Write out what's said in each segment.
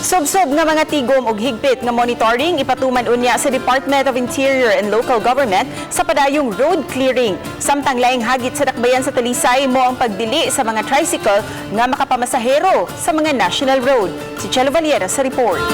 Subsob nga mga tigom og higpit nga monitoring ipatuman unya sa Department of Interior and Local Government sa padayong road clearing. Samtang laing hagit sa dakbayan sa Talisay mao ang pagdili sa mga tricycle nga makapamasahero sa mga national road. Si Chelo Valiera sa report.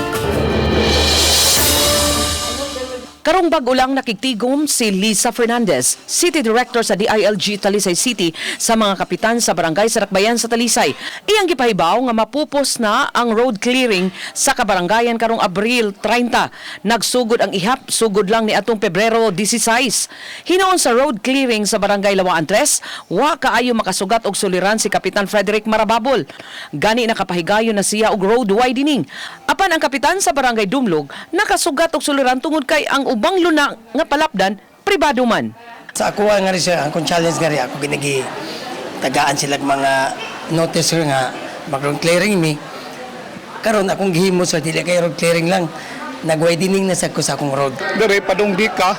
Karong bag-o lang nakigtigom si Lisa Fernandez, City Director sa DILG Talisay City, sa mga kapitan sa barangay sa Dakbayan sa Talisay. Iyang gipahibaw nga mapupos na ang road clearing sa kabaranggayan karong Abril 30. Nagsugod ang ihap, sugod lang ni atong Pebrero 16. Hinoon sa road clearing sa Barangay Lawaan 3, wa kaayo makasugat og suliran si Kapitan Frederick Marababol. Gani nakapahigayon na siya og road widening. Apan ang kapitan sa Barangay Dumlog nakasugat og suliran tungod kay ang ubang luna nga palapdan pribado man. Sa ako nga rin sir, ang akong challenge nga rin, ako ginagi tagaan sila mga notice, sir, nga mag-road clearing mi. Karon akong gihimo, sir, dili kay road clearing lang. Nag-widening na sa ko sa akong road. Dire padung di ka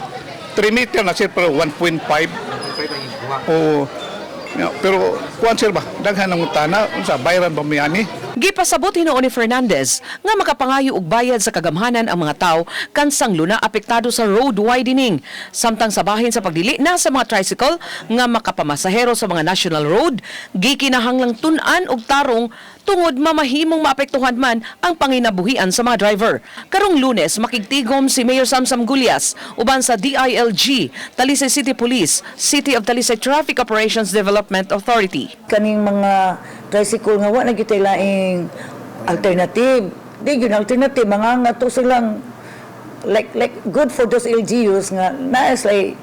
3 meter na sir, pero 1.5. Oo. Yeah, pero kuan sir ba, daghan ng utana, unsa bayran ba mi ani? Gipasabot hinuon ni Fernandez nga makapangayo og bayad sa kagamhanan ang mga tao kansang luna apektado sa road widening. Samtang sa bahin sa pagdili na sa mga tricycle nga makapamasahero sa mga national road, gikinahanglang tun-an og tarong tungod mamahimong maapektuhan man ang panginabuhian sa mga driver. Karong Lunes, makigtigom si Mayor Samsam Gullas uban sa DILG, Talisay City Police, City of Talisay Traffic Operations Development Authority. Kaning mga tricycle nga wa na gyud laing alternative. Di gyud alternative, mga nga to silang like good for those LGUs nga naa sila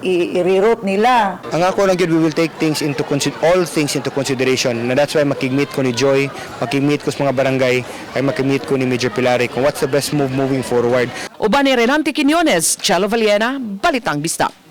i-reroute nila. Ang ako lang gyud, we will take things into all things into consideration. Na that's why makig-meet ko ni Joy, makig-meet ko sa mga barangay, ay makig-meet ko ni Major Pilari kung what's the best move moving forward. Uban ni Renante Quiñones, Chelo Valiena, Balitang Bisdak.